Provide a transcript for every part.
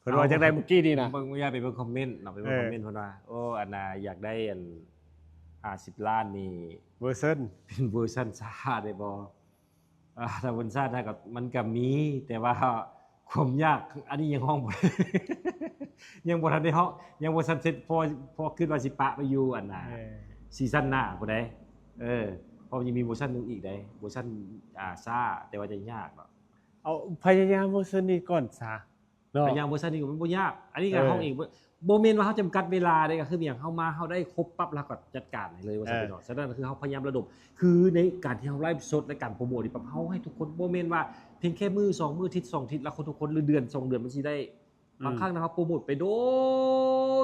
ເພິ່ນວ່າຈັ່ງໃດມື້ກີ້ນີ້ນະ? ເບິ່ງ ຢາກໄປເບິ່ງຄອມເມັນເນາະ ໄປເບິ່ງ ເອີ ຄອມເມັນເພິ່ນວ່າ ໂອ້ ອັນນ່າ ຢາກໄດ້ອັນ ຫ້າສິບລ້ານນີ້ ເວີຊັນ ເປັນເວີຊັນຊ້າໄດ້ບໍ່? ອ່າ ຖ້າເວີຊັນຊ້າກໍ ມັນກໍມີ ແຕ່ວ່າຄວາມຍາກ ອັນນີ້ຍັງຮ້ອງບໍ່ ຍັງບໍ່ທັນໄດ້ຮ້ອງ ຍັງບໍ່ທັນເສັດ ເພາະ ເພາະຄິດວ່າຊິປະໄປຢູ່ອັນນ່າ ເອີ ຊີຊັນໜ້າພຸ້ນໃດ໋ ເອີ ເພາະມັນຍັງມີເວີຊັນໜຶ່ງອີກໃດ໋ ເວີຊັນ ອ່າ ຊ້າ ແຕ່ວ່າຈະຍາກເນາະ. ເອົາ ພະຍາຍາມເວີຊັນນີ້ກ່ອນຊະ ເນາະ ພະຍາຍາມເວີຊັນນີ້ກໍມັນບໍ່ຍາກ ອັນນີ້ກໍ ເອີ ເຮົາເອງ ບໍ່ແມ່ນວ່າເຮົາຈຳກັດເວລາເດ້ ກໍຄືຫຍັງ ເຮົາມາ ເຮົາໄດ້ຄົບປັບ ເຮົາກໍຈັດການໃຫ້ເລີຍວ່າຊັ້ນ ເອີ ເນາະ. ສະນັ້ນກໍຄືເຮົາພະຍາຍາມລະດົມ ຄືໃນການທີ່ເຮົາໄລຟ໌ສົດ ແລະ ການໂປຣໂມດນີ້ ແບບເຮົາໃຫ້ທຸກຄົນ ບໍ່ແມ່ນວ່າພຽງແຄ່ມື້ສອງມື້ ທິດສອງທິດ ແລ້ວຄົນທຸກຄົນ ຫຼື ເດືອນສອງເດືອນມັນຊິໄດ້ ອືມ ບາງຄັ້ງນະ ເຮົາໂປຣໂມດໄປໂດ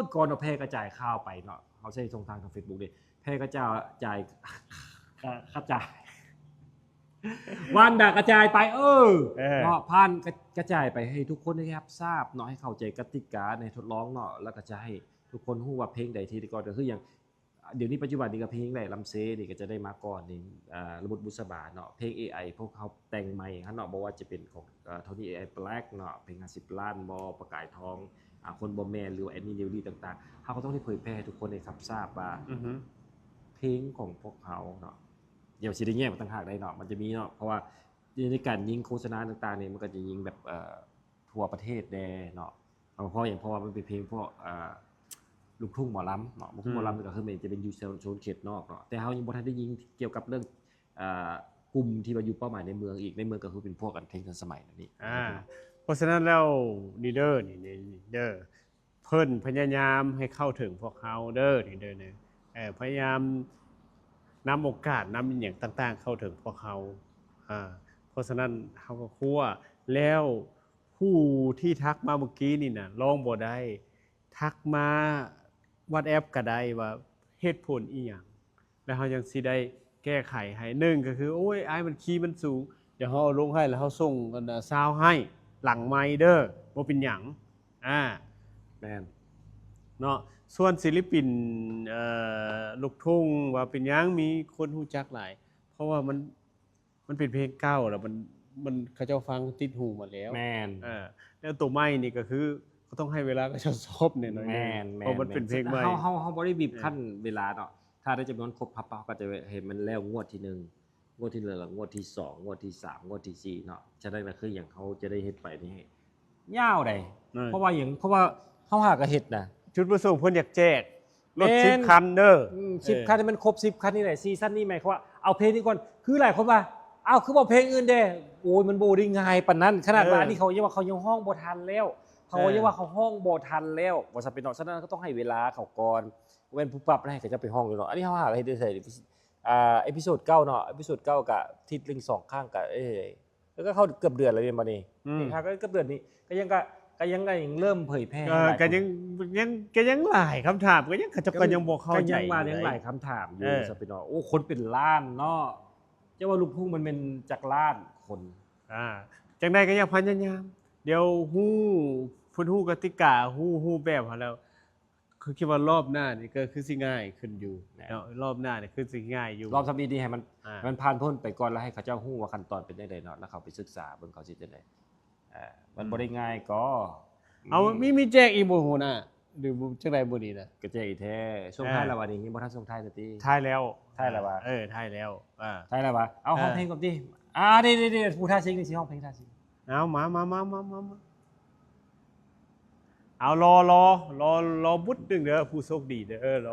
ນກ່ອນ ເຮົາແຜ່ກະຈາຍຂ່າວໄປເນາະ ເຮົາໃຊ້ຊ່ອງທາງທາງເຟສບຸກເດ້ ແຜ່ກະຈາຍ ກະ ກະຈາຍ ວານດາກະຈາຍໄປ ເອີ ເອີ ເນາະ ຜ່ານ ກະ ກະຈາຍໄປໃຫ້ທຸກຄົນໄດ້ຮັບຊາບເນາະ ໃຫ້ເຂົ້າໃຈກະຕິກາໃນທົດລອງເນາະ ແລ້ວກະຈະໃຫ້ທຸກຄົນຮູ້ວ່າເພງໃດທີ່ໄດ້ກ່ອນ ກໍຄືຫຍັງ ດຽວນີ້ປັດຈຸບັນນີ້ກໍເພງແຫຼະ ລຳເຊນີ້ກໍຈະໄດ້ມາກ່ອນນີ້ ອ່າ ລະບົດບຸດສະບາເນາະ ເພງເອໄອພວກເຮົາແຕ່ງໃໝ່ຫັ້ນເນາະ ບໍ່ວ່າຈະເປັນຂອງ ເອີ Tony ເອໄອ Black ເນາະ ເພງຫ້າສິບລ້ານບໍ່ ປະກາຍທອງ ອ່າ ຄົນບໍ່ແມ່ນ ຫຼືວ່າ Admin Lily ຕ່າງໆ ເຮົາກໍຕ້ອງໄດ້ເຜີຍແຜ່ໃຫ້ທຸກຄົນໄດ້ຮັບຊາບວ່າ ອືຮຶ ເພງຂອງພວກເຮົາເນາະ ດຽວຊິໄດ້ແຍກມາຕ່າງຫາກໄດ້ເນາະ ມັນຈະມີເນາະ ເພາະວ່າໃນການຍິງໂຄສະນາຕ່າງໆນີ້ ມັນກໍຈະຍິງແບບ ເອີ ທົ່ວປະເທດແດ່ເນາະ ເພາະຫຍັງ ເພາະວ່າມັນເປັນເພງພວກ ເອີ ລູກທຸ່ງໝໍລຳເນາະ ລູກທຸ່ງໝໍລຳ ອືມ ກໍຄືແມ່ນຈະເປັນຢູ່ໂຊນ ໂຊນເຂດນອກເນາະ ແຕ່ເຮົາຍັງບໍ່ທັນໄດ້ຍິງກ່ຽວກັບເລື່ອງ ເອີ ກຸ່ມທີ່ວ່າຢູ່ເປົ້າໝາຍໃນເມືອງອີກ ໃນເມືອງກໍຄືເປັນພວກ ອັນ ເພງທັນສະໄໝແນວນີ້ ອ່າ ເພາະສະນັ້ນແລ້ວ ນີ້ເດີ ນີ້ເດີ ເພິ່ນພະຍາຍາມໃຫ້ເຂົ້າເຖິງພວກເຮົາເດີ ນີ້ເດີ ເອີ ພະຍາຍາມນຳໂອກາດ ນຳອີ່ຫຍັງຕ່າງໆເຂົ້າເຖິງພວກເຮົາ ອ່າ ເພາະສະນັ້ນເຮົາກໍຄົວ ແລ້ວຜູ້ທີ່ທັກມາມື້ກີ້ນີ້ນະ ຮ້ອງບໍ່ໄດ້ ທັກມາ WhatsApp ກໍໄດ້ວ່າເຫດຜົນອີ່ຫຍັງ ແລ້ວເຮົາຍັງຊິໄດ້ແກ້ໄຂໃຫ້ ໜຶ່ງກໍຄື ໂອ້ຍ ອ້າຍມັນຄີມັນສູງ ດຽວເຮົາເອົາລົງໃຫ້ ແລ້ວເຮົາສົ່ງ ອັນ ຊາວໃຫ້ຫຼັງໄມເດີ ບໍ່ເປັນຫຍັງ ອ່າ ແມ່ນ ເນາະ ສ່ວນສິລະປິນ ເອີ ລູກທຸ່ງວ່າເປັນຫຍັງມີຄົນຮູ້ຈັກຫຼາຍ ເພາະວ່າມັນ ມັນເປັນເພງເກົ່າ ແລ້ວມັນ ມັນ ເຂົາເຈົ້າຟັງຕິດຫູໝົດແລ້ວ ແມ່ນ ເອີ ແລ້ວໂຕໃໝ່ນີ້ກໍຄື ກໍຕ້ອງໃຫ້ເວລາເຂົາເຈົ້າຊອບແດ່ໜ້ອຍໜຶ່ງ ແມ່ນ ເພາະມັນເປັນເພງໃໝ່ ເຮົາ ເຮົາ ເຮົາບໍ່ໄດ້ບີບ ເອີ ຂັ້ນເວລາເນາະ ຖ້າໄດ້ຈຳນວນຄົບພັບ ເຮົາກໍຈະເຮັດມັນແລ້ວງວດທີໜຶ່ງ ງວດທີ ແລ້ວງວດທີສອງ ງວດທີສາມ ງວດທີສີ່ເນາະ ສະນັ້ນກໍຄືຫຍັງ ເຮົາຈະໄດ້ເຮັດໄປນີ້ໃຫ້ຍາວໃດ ເອີ ເພາະວ່າຫຍັງ ເພາະວ່າເຮົາຫາກໍເຮັດນະ ຈຸດປະສົງເພິ່ນຢາກແຈກລົດ ແມ່ນ ສິບຄັນເດີ ອືມ ສິບ ເອີ ຄັນໃຫ້ມັນຄົບສິບຄັນນີ້ແຫຼະ ຊີຊັນນີ້ໝາຍຄວາມວ່າເອົາເພງນີ້ກ່ອນ ຄືຫຼາຍຄົນວ່າ ເອົ້າ ຄືບໍ່ເພງອື່ນແດ່ ໂອ້ຍ ມັນບໍ່ໄດ້ງ່າຍປານນັ້ນ ຂະໜາດວ່າ ເອີ ອັນນີ້ເຂົາຍັງວ່າເຂົາຍັງຮ້ອງບໍ່ທັນແລ້ວ ເຂົາ ເອີ ຍັງວ່າເຂົາຮ້ອງບໍ່ທັນແລ້ວ ວ່າຊັ້ນເປັນເນາະ ສະນັ້ນກໍຕ້ອງໃຫ້ເວລາເຂົາກ່ອນ ບໍ່ແມ່ນປຸບປັບແລ້ວໃຫ້ເຂົາເຈົ້າໄປຮ້ອງເລີຍເນາະ ອັນນີ້ເຮົາຫາເຮັດໄດ້ໃສ ອ່າ ເອພິໂຊດເກົ້າເນາະ ເອພິໂຊດເກົ້າກະທິດໜຶ່ງສອງຄັ້ງກະ ເອີ ແລ້ວກໍເຂົ້າເກືອບເດືອນແລ້ວແມ່ນບໍ່ນີ້ ອືມ ເຫັນຄະ ກໍເກືອບເດືອນນີ້ ກໍຍັງ ກໍ ກໍຍັງ ກໍຍັງເລີ່ມເຜີຍແຜ່ ເອີ ໃຫ້ຫຼາຍ ກໍຍັງ ຍັງ ກໍຍັງຫຼາຍຄຳຖາມ ກໍຍັງ ເຂົາເຈົ້າກໍຍັງບໍ່ເຂົ້າໃຈ ກໍຍັງວ່າຍັງຫຼາຍຄຳຖາມຢູ່ ເອີ ຊະພີ່ນ້ອງ ໂອ້ ຄົນເປັນລ້ານເນາະ ເຈົ້າວ່າລູກທຸ່ງມັນແມ່ນຈັກລ້ານຄົນ ອ່າ ຈັ່ງໃດກໍຢ່າພະຍາຍາມ ດຽວຮູ້ ເພິ່ນຮູ້ກະຕິກາ ຮູ້ ຮູ້ແບບຫັ້ນແລ້ວ ຄືຄິດວ່າລອບໜ້ານີ້ກໍຄືຊິງ່າຍຂຶ້ນຢູ່ ແມ່ນ ເນາະ ລອບໜ້ານີ້ຄືຊິງ່າຍຢູ່ ລອບທຳອິດນີ້ໃຫ້ມັນ ອ່າ ໃຫ້ມັນຜ່ານພົ້ນໄປກ່ອນ ແລ້ວໃຫ້ເຂົາເຈົ້າຮູ້ວ່າຂັ້ນຕອນເປັນຈັ່ງໃດເນາະ ແລ້ວເຂົາໄປສຶກສາເບິ່ງເຂົາຊິຈັ່ງໃດ ເອີ ມັນ ອືມ ບໍ່ໄດ້ງ່າຍກໍ ເອົາ ມີ ມີ ມີແຈກອີກບໍ່ຫົວໜ້າ ຫຼືຈັ່ງໃດມື້ນີ້ນະ ກໍແຈກອີກແທ້ ຊ່ວງ ເອີ ທ້າຍແລ້ວວະນີ້ ຍັງບໍ່ທັນຊ່ວງທ້າຍຊະຕິ ທ້າຍແລ້ວ ທ້າຍແລ້ວວະ ເອີ ທ້າຍແລ້ວ ອ່າ ທ້າຍແລ້ວວະ ເອົາ ເອີ ຮ້ອງເພງກ່ອນຕິ ອ່າ ນີ້ໆໆ ຜູ້ທ້າຊິງນີ້ຊິຮ້ອງເພງທ້າຊິງ ເອົາ ມາ ມາ ມາ ມາ ມາ ມາ ເອົາ ລໍ ລໍ ລໍ ລໍບຸດໜຶ່ງເດີ ຜູ້ໂຊກດີເດີ ລໍ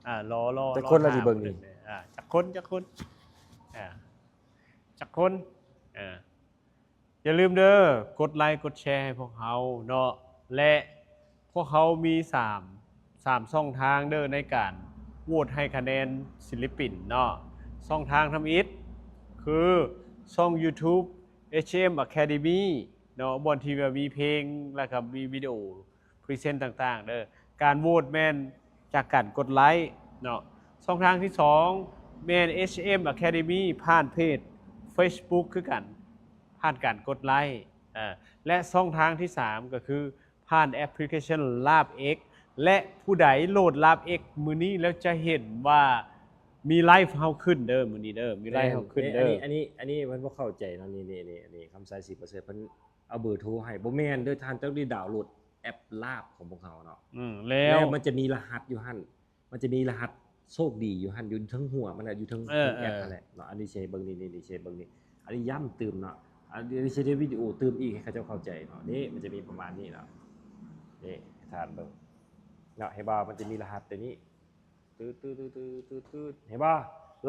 ອ່າ ລໍ ລໍ ຈັກຄົນລະຊິເບິ່ງນີ້ ອ່າ ຈັກຄົນ ຈັກຄົນ ອ່າ ຈັກຄົນ ເອີ ຢ່າລືມເດີ ກົດໄລກົດແຊໃຫ້ພວກເຮົາເນາະ ແລະ ພວກເຮົາມີສາມ ສາມຊ່ອງທາງເດີ ໃນການໂຫວດໃຫ້ຄະແນນສິລະປິນເນາະ ຊ່ອງທາງທຳອິດ ຄືຊ່ອງ YouTube ເອັດເອັມ Academy ເນາະ ບ່ອນທີ່ວ່າມີເພງ ແລ້ວກໍມີວິດີໂອ ພຣີເຊັນຕ່າງໆເດີ ການໂຫວດແມ່ນຈາກການກົດໄລເນາະ ຊ່ອງທາງທີສອງແມ່ນ ເອັດເອັມ Academy ຜ່ານເພຈ Facebook ຄືກັນ ຜ່ານການກົດໄລ ເອີ ແລະ ຊ່ອງທາງທີສາມກໍຄືຜ່ານແອັບພລິເຄຊັນ Laugh X ແລະ ຜູ້ໃດໂຫຼດ Laugh X ມື້ນີ້ແລ້ວຈະເຫັນວ່າມີໄລຟ໌ເຮົາຂຶ້ນເດີ ມື້ນີ້ເດີ ມີໄລຟ໌ເຮົາຂຶ້ນເດີ ແມ່ນ ອັນນີ້ ອັນນີ້ ອັນນີ້ເພິ່ນບໍ່ເຂົ້າໃຈເນາະ ນີ້ ນີ້ ນີ້ ນີ້ ຄຳໄຊ ສີປະເສີດ ເພິ່ນ ເອົາເບີໂທໃຫ້ ບໍ່ແມ່ນເດີ ທ່ານຕ້ອງໄດ້ດາວໂຫຼດ ແອັບລາບຂອງພວກເຮົາເນາະ ອືມ ແລ້ວ ແລ້ວມັນຈະມີລະຫັດຢູ່ຫັ້ນ ມັນຈະມີລະຫັດໂຊກດີຢູ່ຫັ້ນ ຢູ່ເທິງຫົວມັນນະ ຢູ່ເທິງ ເອີ ເທິງແອັບ ເອີ ຫັ້ນແຫຼະເນາະ. ອັນນີ້ຊິໃຫ້ເບິ່ງ ນີ້ ນີ້ ນີ້ ຊິໃຫ້ເບິ່ງນີ້ ອັນນີ້ຢ້ຳຕື່ມເນາະ ອັນນີ້ຊິໄດ້ວິດີໂອຕື່ມອີກໃຫ້ເຂົາເຈົ້າເຂົ້າໃຈເນາະ. ນີ້ມັນຈະມີປະມານນີ້ເນາະ ນີ້ໃຫ້ທ່ານເບິ່ງເນາະ ເຫັນບໍ່? ມັນຈະມີລະຫັດຕົວນີ້ ຕຶດໆໆໆ ເຫັນບໍ່?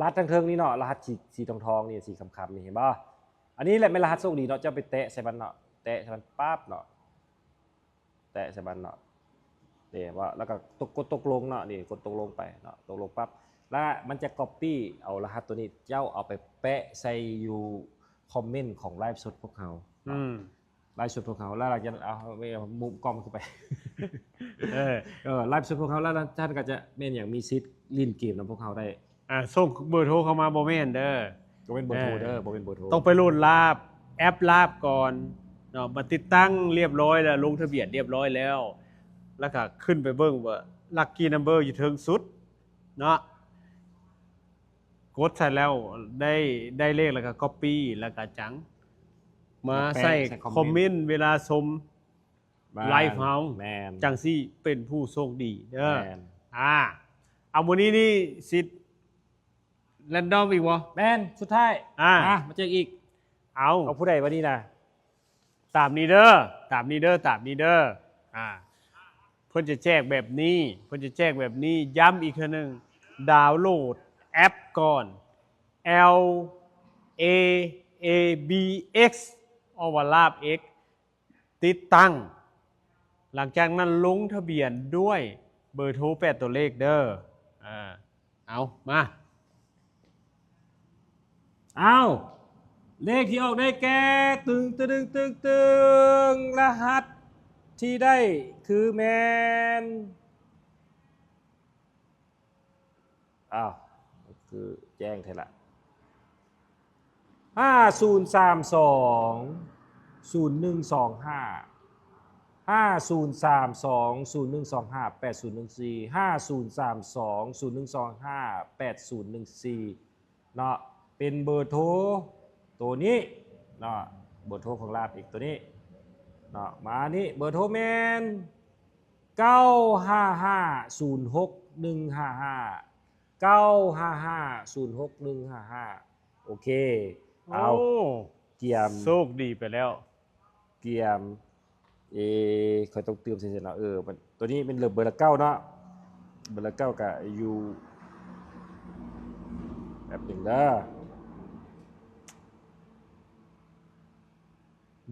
ລະຫັດທາງເທິງນີ້ເນາະ ລະຫັດສີ ສີທອງໆນີ້ ສີຄຳໆນີ້ ເຫັນບໍ່? ອັນນີ້ແຫຼະແມ່ນລະຫັດໂຊກດີເນາະ ເຈົ້າໄປແຕະໃສ່ມັນເນາະ ແຕະໃສ່ມັນປັບເນາະ ແຕະໃສ່ມັນເນາະ ເຫັນບໍ່? ແລ້ວກໍຕົກ ກົດຕົກລົງເນາະ ນີ້ ກົດຕົກລົງໄປເນາະ ຕົກລົງປັບ ແລ້ວມັນຈະກັອບປີ້ເອົາລະຫັດຕົວນີ້ ເຈົ້າເອົາໄປແປະໃສ່ຢູ່ຄອມເມັນຂອງໄລຟ໌ສົດພວກເຮົາເນາະ ອືມ ໄລຟ໌ສົດພວກເຮົາ ແລ້ວຫຼັງຈາກນັ້ນເອົາ ເອົາມຸມກ້ອງເຂົ້າໄປ ເອີ ເອີ ໄລຟ໌ສົດພວກເຮົາ ແລ້ວທ່ານກໍຈະແມ່ນຫຍັງ ມີສິດຫຼິ້ນເກມນຳພວກເຮົາໄດ້. ອ່າ ສົ່ງເບີໂທເຂົ້າມາ ບໍ່ແມ່ນເດີ ບໍ່ແມ່ນເບີໂທເດີ ເອີ ບໍ່ແມ່ນເບີໂທ ຕ້ອງໄປໂຫຼດລາບ ແອັບລາບກ່ອນເນາະ ມາຕິດຕັ້ງລຽບຮ້ອຍແລ້ວ ລົງທະບຽນລຽບຮ້ອຍແລ້ວ ແລ້ວກໍຂຶ້ນໄປເບິ່ງວ່າ Lucky Number ຢູ່ເທິງສຸດເນາະ ກົດໃສ່ແລ້ວໄດ້ ໄດ້ເລກແລ້ວກໍກັອບປີ້ ແລ້ວກໍຈັ່ງມາໃສ່ ໃສ່ຄອມເມັນ ຄອມເມັນເວລາຊົມ ແມ່ນ ໄລຟ໌ເຮົາ ແມ່ນ ຈັ່ງຊີ້ເປັນຜູ້ໂຊກດີເດີ ແມ່ນ ອ່າ ເອົາ ມື້ນີ້ນີ້ສິດແຣນດອມອີກບໍ່? ແມ່ນ ສຸດທ້າຍ ອ່າ ອ່າ ມາແຈກອີກ ເອົາ ເອົາຜູ້ໃດວະນີ້ນະ? ຕາມນີ້ເດີ ຕາມນີ້ເດີ ຕາມນີ້ເດີ ອ່າ ເພິ່ນຈະແຈກແບບນີ້ ເພິ່ນຈະແຈກແບບນີ້ ຢ້ຳອີກເທື່ອໜຶ່ງ ດາວໂຫຼດແອັບກ່ອນ L A A B X ອອກວ່າລາບ X ຕິດຕັ້ງ ຫຼັງຈາກນັ້ນລົງທະບຽນດ້ວຍເບີໂທແປດຕົວເລກເດີ ອ່າ ເອົາ ມາ ເອົາ ເລກທີ່ອອກໄດ້ແກ່ ຕຶງ ຕຶງ ຕຶງ ຕຶງ ລະຫັດທີ່ໄດ້ຄືແມ່ນ ອ້າວ ຄືແຈ້ງແທ້ລະ ຫ້າສູນສາມສອງ ສູນໜຶ່ງສອງຫ້າ ຫ້າສູນສາມສອງ ສູນໜຶ່ງສອງຫ້າ ແປດສູນໜຶ່ງສີ່ ຫ້າສູນສາມສອງ ສູນໜຶ່ງສອງຫ້າ ແປດສູນໜຶ່ງສີ່ ເນາະ ເປັນເບີໂທໂຕນີ້ເນາະ ເບີໂທຂອງລາບອີກໂຕນີ້ເນາະ ມານີ້ ເບີໂທແມ່ນ ເກົ້າຫ້າຫ້າ ສູນຫົກ ໜຶ່ງຫ້າຫ້າ ເກົ້າຫ້າຫ້າ ສູນຫົກ ໜຶ່ງຫ້າຫ້າ ໂອເຄ ເອົາ ໂອ້ ກຽມ ໂຊກດີໄປແລ້ວ ກຽມ ເອ ຂ້ອຍຕ້ອງຕື່ມໃສ່ເນາະ ເອີ ມັນ ຕົວນີ້ແມ່ນເລີ່ມເບີລະເກົ້າເນາະ ເບີລະເກົ້າກະຢູ່ ແປັບໜຶ່ງເດີ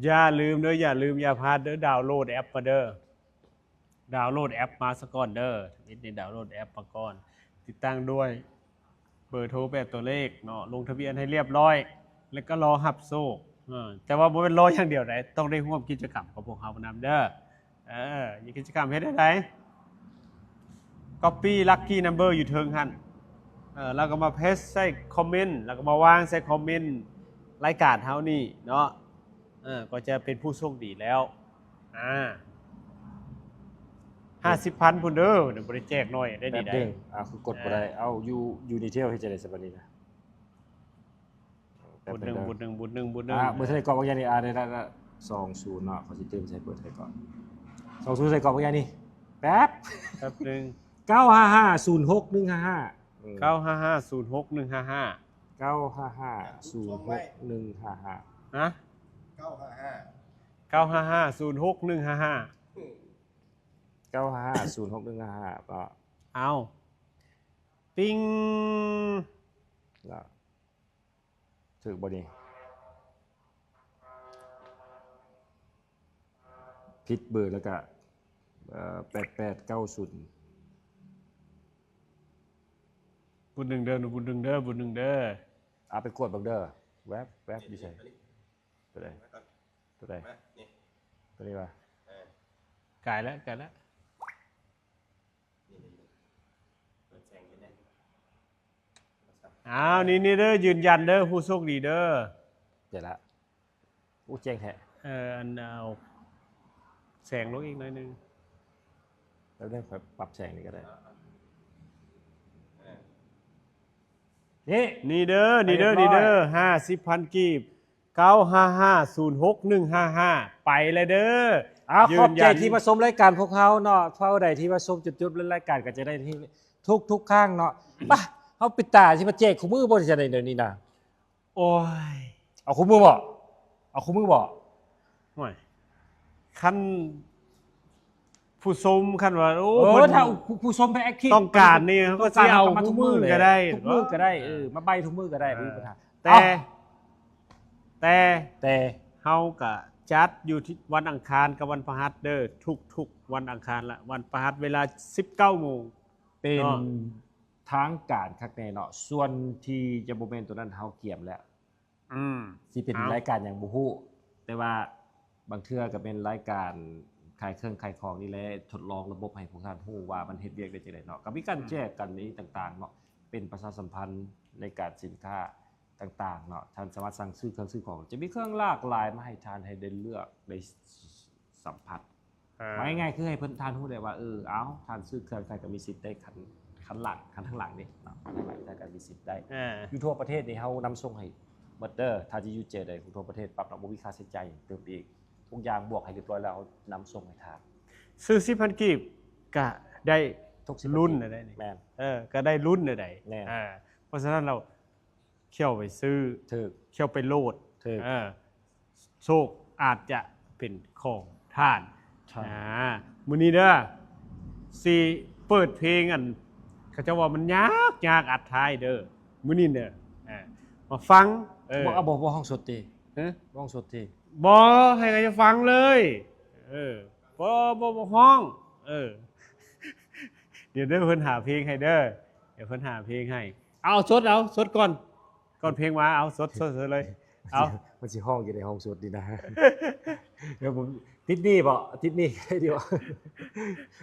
ຢ່າລືມເດີ ຢ່າລືມ ຢ່າພາດເດີ ດາວໂຫຼດແອັບມາເດີ ດາວໂຫຼດແອັບມາສາກ່ອນເດີ ທຳອິດນີ້ດາວໂຫຼດແອັບມາກ່ອນ ຕິດຕັ້ງດ້ວຍເບີໂທແປດຕົວເລກເນາະ ລົງທະບຽນໃຫ້ລຽບຮ້ອຍ ແລ້ວກໍລໍຮັບໂຊກ ເອີ ແຕ່ວ່າບໍ່ແມ່ນລໍຢ່າງດຽວໃດ ຕ້ອງໄດ້ຮ່ວມກິດຈະກຳກັບພວກເຮົານຳເດີ ເອີ ກິດຈະກຳເຮັດແນວໃດ? ກັອບປີ້ລັກກີ້ນຳເບີຢູ່ເທິງຫັ້ນ ເອີ ແລ້ວກໍມາເພສໃສ່ຄອມເມັນ ແລ້ວກໍມາວາງໃສ່ຄອມເມັນລາຍການເຮົານີ້ເນາະ ເອີ ກໍຈະເປັນຜູ້ໂຊກດີແລ້ວ ອ່າ ຫ້າສິບພັນພຸ້ນເດີ ບໍ່ໄດ້ແຈກໜ້ອຍໄດ໋ນີ້ໄດ໋ ອ່າ ຄືກົດບໍ່ໄດ້ ເອົາ ຢູ່ ຢູ່ນິເທວເຮັດຈັ່ງໃດຊະບັດນີ້ນະ ແປັບໜຶ່ງເດີ ບຸດໜຶ່ງ ບຸດໜຶ່ງ ບຸດໜຶ່ງ ອ່າ ເບີເທົ່າໃດເກາະບັກຢ່ານີ້ ອ່າ ໄດ້ລະ ສອງສູນເນາະ ເຂົາຊິຕື່ມໃສ່ເບີເທົ່າໃດເກາະ ສອງສູນໃສ່ເກາະບັກຢ່ານີ້ ແປັບ ແປັບໜຶ່ງ ເກົ້າຫ້າຫ້າ ສູນຫົກ ໜຶ່ງຫ້າຫ້າ ເອີ ເກົ້າຫ້າຫ້າ ສູນຫົກ ໜຶ່ງຫ້າຫ້າ ເກົ້າຫ້າຫ້າ ສູນຫົກ ໜຶ່ງຫ້າຫ້າ ຮະ ເກົ້າຫ້າຫ້າ ເກົ້າຫ້າຫ້າ ສູນຫົກ ໜຶ່ງຫ້າຫ້າ ເກົ້າຫ້າຫ້າ ສູນຫົກ ໜຶ່ງຫ້າຫ້າ ກໍ ເອົາ ປິງ ລະ ຖືກບໍ່ນີ້? ຜິດເບີແລ້ວກະ ເອີ ແປດແປດເກົ້າສູນ ບຸດໜຶ່ງເດີ ບຸດໜຶ່ງເດີ ບຸດໜຶ່ງເດີ ເອົາໄປກວດເບິ່ງເດີ ແວັບ ແວັບ ຢູ່ໃສ? ຕົວໃດ? ຕົວໃດ? ມາ ນີ້ ຕົວນີ້ຫວາ? ເອີ ກາຍແລ້ວ ກາຍແລ້ວ ນີ້ ນີ້ ນີ້ ເປີດແສງຢູ່ແນ່ ອ້າວ ນີ້ ນີ້ເດີ ຢືນຢັນເດີ ຜູ້ໂຊກດີເດີ ເດີລະ ໂອ້ ແຈ້ງແທ້ ເອີ ອັນ ເອົາແສງລົງອີກໜ້ອຍໜຶ່ງ ແປັບໜຶ່ງ ຂ້ອຍປັບແສງນີ້ກໍໄດ້ ນີ້ ນີ້ເດີ ນີ້ເດີ ນີ້ເດີ ຫ້າສິບພັນກີບ ເກົ້າຫ້າຫ້າ ສູນຫົກ ໜຶ່ງຫ້າຫ້າ ໄປແລ້ວເດີ. ເອົາ ຢືນຢັນ ຂອບໃຈທີ່ມາຊົມລາຍການພວກເຮົາເນາະ. ຜູ້ໃດທີ່ມາຊົມຈົນຈົບລາຍການກໍຈະໄດ້ທຸກໆຄັ້ງເນາະ. ປະ ເຮົາປິດຕາຊິມາແຈກຄູ່ມື້ບໍ່ ຈັ່ງໃດດຽວນີ້ນະ? ໂອ້ຍ ເອົາຄູ່ມື້ບໍ່? ເອົາຄູ່ມື້ບໍ່? ໂອ້ຍ ຄັນຜູ້ຊົມ ຄັນວ່າ ໂອ້ ເອີ ເພິ່ນ ຖ້າຜູ້ຊົມເພິ່ນແອັກທີບ ຕ້ອງການນີ້ ເຮົາກໍຊິເອົາຄູ່ມື້ກໍໄດ້ ທຸກມື້ກໍໄດ້ ເອີ ມາໃບ້ທຸກມື້ກໍໄດ້ ບໍ່ມີບັນຫາ. ແຕ່ ເອົ້າ ແຕ່ ແຕ່ ເຮົາກະຈັດຢູ່ທີ່ວັນອັງຄານກັບວັນພະຫັດເດີ້ ທຸກໆວັນອັງຄານລະວັນພະຫັດ ເວລາສິບເກົ້າໂມງ ເປັນ ເນາະ ທາງການຄັກແນ່ເນາະ. ສ່ວນທີ່ຈະບໍ່ແມ່ນໂຕນັ້ນ ເຮົາກຽມແລ້ວ ອືມ ຊິເປັນ ເອົ້າ ລາຍການຫຍັງບໍ່ຮູ້ ແຕ່ວ່າບາງເທື່ອກໍແມ່ນລາຍການຂາຍເຄື່ອງຂາຍຂອງນີ້ແຫຼະ ທົດລອງລະບົບໃຫ້ພວກທ່ານຮູ້ວ່າມັນເຮັດວຽກໄດ້ຈັ່ງໃດເນາະ. ກໍມີການ ອືມ ແຈກກັນນີ້ຕ່າງໆເນາະ ເປັນປະຊາສຳພັນໃນການສິນຄ້າຕ່າງໆເນາະ. ທ່ານສາມາດສັ່ງຊື້ເຄື່ອງຊື້ຂອງ ຈະມີເຄື່ອງຫຼາກຫຼາຍມາໃຫ້ທ່ານໃຫ້ໄດ້ເລືອກ ໄດ້ສຳຜັດ. ເອີ ເວົ້າງ່າຍໆ ຄືໃຫ້ເພິ່ນ ທ່ານຮູ້ໄດ້ວ່າ ເອີ ເອົ້າ ທ່ານຊື້ເຄື່ອງ ທ່ານກໍມີສິດໄດ້ຄັນ ຄັນຫຼັງ ຄັນທາງຫຼັງນີ້ເນາະ ຄັນທາງຫຼັງ ທ່ານກໍມີສິດໄດ້. ເອີ ຢູ່ທົ່ວປະເທດນີ້ ເຮົານຳສົ່ງໃຫ້ໝົດເດີ້. ຖ້າຈະຢູ່ເຂດໃດຂອງທົ່ວປະເທດ ປັບເນາະ ບໍ່ມີຄ່າໃຊ້ຈ່າຍຫຍັງເຕີມອີກ ທຸກຢ່າງບວກໃຫ້ຮຽບຮ້ອຍແລ້ວ ເຮົານຳສົ່ງໃຫ້ທ່ານ. ຊື້ສິບພັນກີບ ກະໄດ້ລຸ້ນໄດ້ນີ້. ແມ່ນ ເອີ ກະໄດ້ລຸ້ນໄດ້. ແມ່ນ ເອີ ເພາະສະນັ້ນແລ້ວ ຂ້ຽວໄປຊື້ ຖືກ ຂ້ຽວໄປໂຫຼດ ຖືກ ເອີ ໂຊກອາດຈະເປັນຂອງທ່ານ. ອ່າ ມື້ນີ້ເດີ້ ຊິເປີດເພງ ອັນ ເຂົາເຈົ້າວ່າມັນຍາກ ຍາກອັດທ້າຍເດີ້ ມື້ນີ້ເດີ້ ອ່າ ມາຟັງ. ເອີ ບໍ່ ບໍ່ ບໍ່ຮ້ອງສົດຕິ? ຮະ? ຮ້ອງສົດຕິ? ບໍ່ ໃຫ້ເຂົາເຈົ້າຟັງເລີຍ. ເອີ ບໍ່ ບໍ່ ບໍ່ຮ້ອງ. ເອີ ດຽວເດີ້ ເພິ່ນຫາເພງໃຫ້ເດີ້ ດຽວເພິ່ນຫາເພງໃຫ້. ເອົາສົດ ເອົາສົດກ່ອນ ກ່ອນເພງມາ ເອົາສົດ ສົດ ສົດເລີຍ. ເອົາ ມັນຊິຮ້ອງຢູ່ໃນຫ້ອງສົດນີ້ນະ. ດຽວ ຕິດໜີ້ບໍ່? ຕິດໜີ້ ດຽວ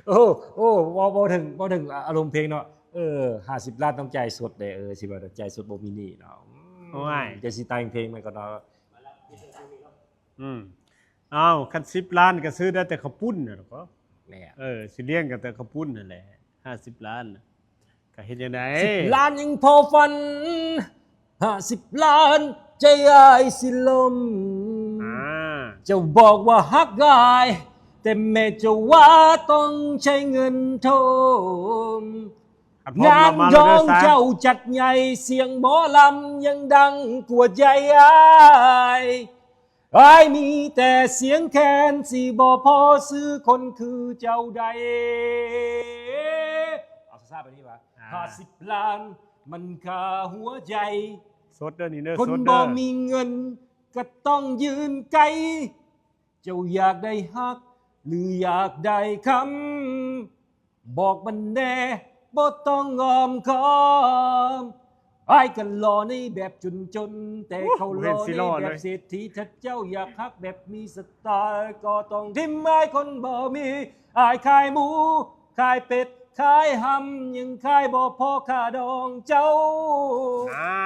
ໂອ້ ໂອ້ ເວົ້າ ເວົ້າເຖິງ ເວົ້າເຖິງອາລົມເພງເນາະ. ເອີ ຫ້າສິບລ້ານຕ້ອງຈ່າຍສົດເດ້. ເອີ ຊິວ່າຈ່າຍສົດບໍ່ມີໜີ້ເນາະ. ອືມ ໂອ້ຍ ຈະຊິແຕ່ງເພງໃໝ່ກ່ອນເນາະ. ອືມ ເອົ້າ ຄັນສິບລ້ານກໍຊື້ໄດ້ແຕ່ເຂົ້າປຸ້ນຫັ້ນແຫຼະ. ແມ່ນ ເອີ ຊິລ້ຽງກັນແຕ່ເຂົ້າປຸ້ນຫັ້ນແຫຼະ ຫ້າສິບລ້ານນະ ກະເຮັດຈັ່ງໃດ? ສິບລ້ານຍັງພໍຝັນ ຫ້າສິບລ້ານໃຈອ້າຍຊິລົ້ມ. ອ່າ ເຈົ້າບອກວ່າຮັກອ້າຍ ແຕ່ແມ່ເຈົ້າວ່າຕ້ອງໃຊ້ເງິນຖົມ. ງານດອງເຈົ້າຈັດໃຫຍ່ ສຽງໝໍລຳຍັງດັງກວ່າໃຈອ້າຍ. ອ້າຍມີແຕ່ສຽງແຄນ ຊິບໍ່ພໍຊື້ຄົນຄືເຈົ້າໃດ. ເອົາຊ້າໆ ແບບນີ້ຫວາ? ອ່າ ຫ້າສິບລ້ານມັນຄ່າຫົວໃຈ. ສົດເດີ້ນີ້ເດີ້ ຄົນບໍ່ມີເງິນກໍຕ້ອງຢືນໄກ. ເຈົ້າຢາກໄດ້ຮັກ ຫຼື ຢາກໄດ້ຄຳ? ບອກມັນແດ່ ບໍ່ຕ້ອງອ້ອມຄ້ອມ. ອ້າຍກໍຫຼໍ່ໃນແບບຈົນໆ ແຕ່ເຂົາຫຼໍ່ໃນແບບເສດຖີ. ຖ້າເຈົ້າຢາກຮັກແບບມີສະຕາຍ ກໍຕ້ອງຖິ້ມອ້າຍຄົນບໍ່ມີ. ອ້າຍຂາຍໝູ ຂາຍເປັດ ຂາຍຫຳ ຍັງຂາຍບໍ່ພໍຄ່າດອງເຈົ້າ. ອ່າ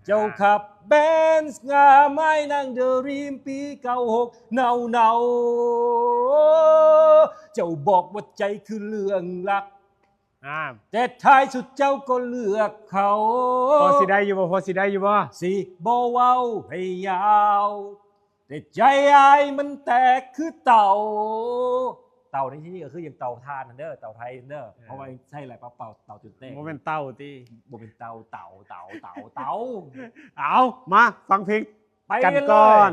ເຈົ້າຂັບເບນສ໌ງາມ ອ້າຍນັ່ງເດີຣີມປີເກົ້າຫົກເນົ່າໆ. ເຈົ້າບອກວ່າໃຈຄືເລື່ອງຫຼັກ ອ່າ ແຕ່ທ້າຍສຸດເຈົ້າກໍເລືອກເຂົາ. ພໍຊິໄດ້ຢູ່ບໍ່? ພໍຊິໄດ້ຢູ່ບໍ່? ຊິບໍ່ເວົ້າໃຫ້ຍາວ ແຕ່ໃຈອ້າຍມັນແຕກຄືເຕົາ. ເຕົາໃນທີ່ນີ້ກໍຄືຫຍັງ? ເຕົາຖ່ານຫັ້ນເດີ ເຕົາໄຟຫັ້ນເດີ. ເອີ ເພາະວ່າໃຊ້ຫຼາຍປະເປົ່າ ເຕົາຈົນແຕກ. ບໍ່ແມ່ນເຕົາຕິ? ບໍ່ແມ່ນເຕົາ ເຕົາ ເຕົາ ເຕົາ ເຕົາ. ເອົາ ມາຟັງເພງ ໄປກັນ ກັນເລີຍ ກ່ອນ.